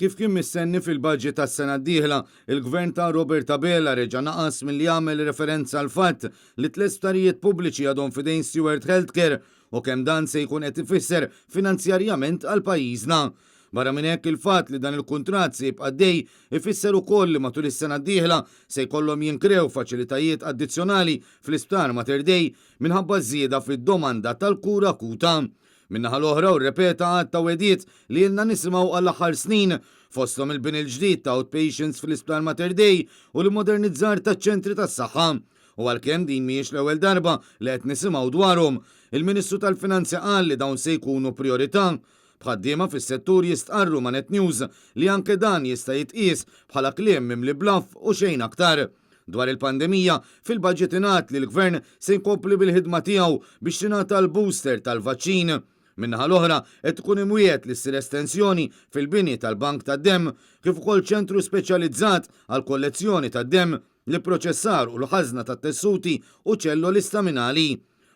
Kif kien mistenni fil-budget tas-sena d-dieħla, il-Gvern ta' Robert Abela reġa' naqas milli jagħmel referenza għall-fatt li tlett sptarijiet pubbliċi għadhom f'idejn Steward Healthcare u kemm dan se jkun qed ifisser finanzjarjament għal pajjiżna. Barra minn hekk il-fatt li dan il-kuntratt se jibqa' għaddej ifisser ukoll li matul is-sena d-dieħla se jkollhom jinkrew faċilitajiet addizzjonali fl-Isptar Mater Dei minħabba ż-żieda fid-domanda tal-kura akuta. Min-naħa l-oħra hu rrepeta għadd ta' wegħdiet li ilna nisimgħu għall-aħħar snin, fosthom il-bini l-ġdid ta' outpatients fl-Isptar Mater Dei u l-immodernizzar taċ-ċentri tas-saħħa. U għalkemm din mhijiex l-ewwel darba li qed nisimgħu dwarhom, il-Ministru tal-Finanzi qal li dawn se jkunu prijorità. B'ħaddiema fis-settur jistqarru ma' Net News li anke dan jista' jitqies bħala kliem mimli bluff u xejn aktar. Dwar il-pandemija, fil-budget ingħad li l-Gvern se jkompli bil-ħidma tiegħu biex tingħata l-booster tal-vaċċin. Min-naħa l-oħra, qed ikun imwiegħed li ssir estensjoni fil-bini tal-bank tad-demm, kif ukoll ċentru speċjalizzat għall-kollezzjoni tad-demm, l-ipproċessar u l-ħażna tat-tessuti u ċelloli staminali.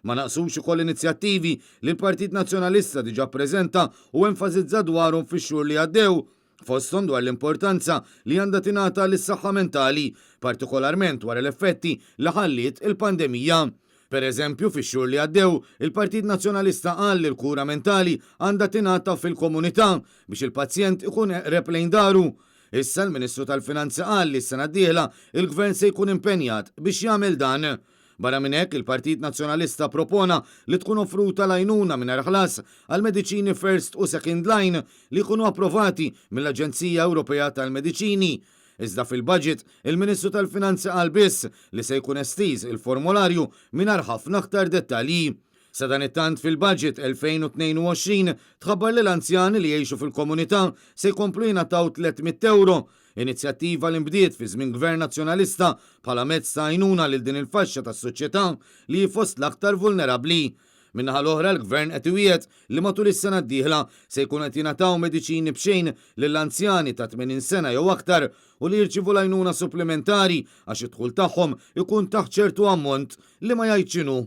Ma naqsux ukoll inizjattivi li l-Partit Nazzjonalista diġà ppreżenta u enfasizza dwarhom fix-xhur li għaddew, fosthom dwar l-importanza li għandha tingħata lis-saħħa mentali, partikolarment wara l-effetti li ħalliet il-pandemija. Per eżempju, fix-xhur li għaddew, il-Partit Nazzjonalista qal li l-kura mentali għandha tingħata fil-komunità biex il-pazjent ikun eqreb lejn daru. Issa l-Ministru tal-Finanzi qal li s-sena d-dieħla il-Gvern se jkun impenjat biex jagħmel dan. Barra minn hekk, il-Partit Nazzjonalista ppropona li tkun offruta l-għajnuna mingħajr ħlas għal mediċini first u second line li jkunu approvati mill-Aġenzija Ewropea tal-Mediċini. Iżda fil-budget, il-Ministru tal-Finanzi qal biss li se jkun estiż il-formolarju mingħajr ħafna aktar dettalji. Sadanittant fil-budget 2022 tħabbar li l-anzjani li jgħixu fil-komunità se jkomplu jingħataw 300 ewro, inizjattiva li nbdiet fi żmien Gvern Nazzjonalista bħala mezz ta' għajnuna lil din il-faxxa tas-soċjetà li hi fost l-aktar vulnerabbli. Min-naħa l-oħra l-Gvern qed iwiegħed li matul is-sena d-dieħla se jkunu qed jingħataw mediċini b'xejn lill-anzjani ta' 80 sena jew aktar u li jirċievu l-għajnuna supplimentari għax id-dħul tagħhom ikun taħt ċertu ammont li ma jgħidx x'inhu.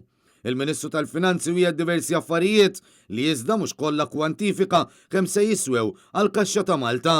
Il-Ministru tal-Finanzi wiegħed diversi affarijiet li iżda mhux kollha kwantifika kemm se jiswew għall-kaxxa ta' Malta.